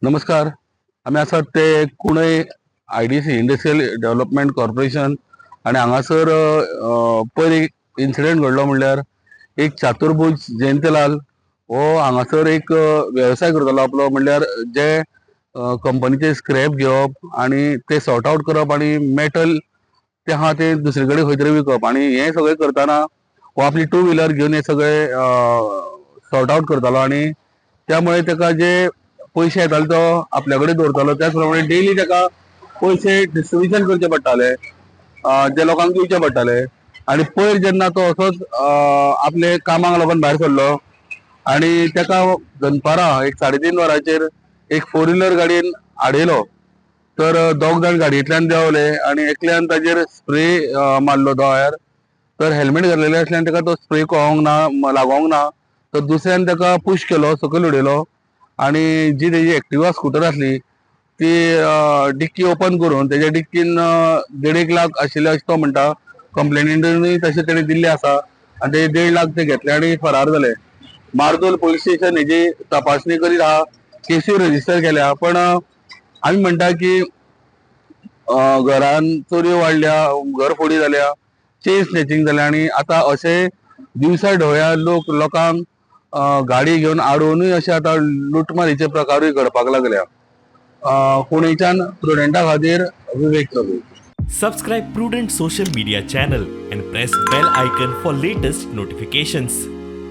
नमस्कार. आमी आसात ते कुणय IDC, industrial development corporation. आनी हांगासर पयर एक इन्सिडेंट घडलो. म्हणल्यार एक चातुर्भुज जयंतलाल हो हांगासर एक वेवसाय करतालो आपलो. म्हणल्यार जे कंपनीचे स्क्रॅप घेवप आनी ते सॉर्ट आउट करप आनी मेटल ते आहा ते दुसरे कडेन खंय तरी विकप. आनी हें सगळें करतना हो आपली टू व्हिलर घेवन हे सगळे सॉर्ट आउट करतालो आनी त्यामुळे ताका जे पयशे येताले तो आपल्या कडेन दवरतालो. त्याच प्रमाणे डेली ताका पयशे डिस्ट्रिब्युशन करचे पडटाले, जे लोकांक दिवचे पडटाले. आनी पयर जेन्ना तो असोच आपले कामाक लागून भायर सरलो आनी ताका दनपारां एक 3:30 वरांचेर एक फोर व्हिलर गाडयेन आडयलो. तर दोग जाण गाडयेंतल्यान देंवले आनी एकल्यान ताजेर स्प्रे मारलो दोळ्यार. तर हेल्मेट घातलेलें आसल्यान ताका तो स्प्रे कळोंक ना, लागोंक ना. तर दुसऱ्यान ताका पुश केलो, सकयल उडयलो आनी जी तेजी एक्टिवा स्कुटर आसली ती डिक्की ओपन करून तेज्या डिक्कीन 1.5 लाख आशिल्ले अशें तो म्हणटा. कंप्लेनीनूय तशें तेणें दिल्लें आसा आनी ते 1.5 लाख ते घेतले आनी फरार जाले. मार्दोल पोलीस स्टेशन हेजी तपासणी करीत आहा, केसूय रजिस्टर केल्या. पण आमी म्हणटा की घरान चोरयो वाडल्या, घरफोडी जाल्या, चेन स्नॅचिंग जाल्या आनी आतां अशे दिवसा ढवळ्या लोक लोकांक गाडी घेवन आडोवनूय अशे आतां लुटमारीचे प्रकारूय घडपाक लागल्या. कुणयच्यान प्रुडंटा खातीर विवेक Prabhu. Subscribe Prudent Social Media channel and press bell icon for latest notifications.